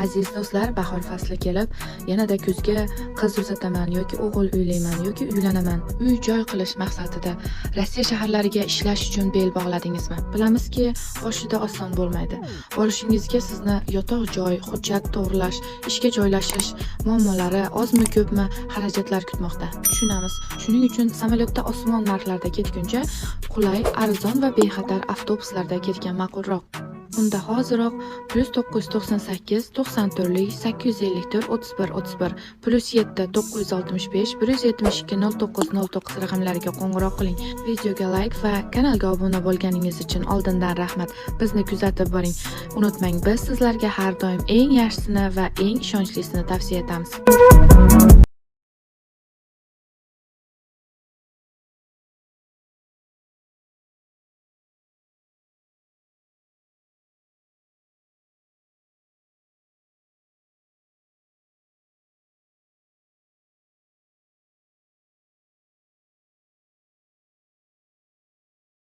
Aziz do'stlar, bahor fasli kelib, yanada kuzga qiz uzataman yoki o'g'il uylayman yoki uylanaman, uy joy qilish maqsadida Rossiya shaharlariga ishlash uchun bel bog'ladingizmi? Bilamizki, boshida oson bo'lmaydi. Borishingizga sizni yotoq joy, hujjat to'g'rilash, ishga joylashish muammolari, ozmi ko'pmi xarajatlar kutmoqda. Tushunamiz. Shuning uchun samolyotda osmon narxlarida ketguncha, qulay, arzon va bexatar avtobuslarda ketgan ma'qulroq. Unda hoziroq +998 94 854 31 31, +7 965 172 09 09 raqamlariga qo'ng'iroq qiling. Videoga layk va kanalga obuna bo'lganingiz uchun oldindan rahmat. Bizni kuzatib boring. Unutmang, biz sizlarga har doim eng yaxshisini va eng ishonchlisini tavsiya etamiz.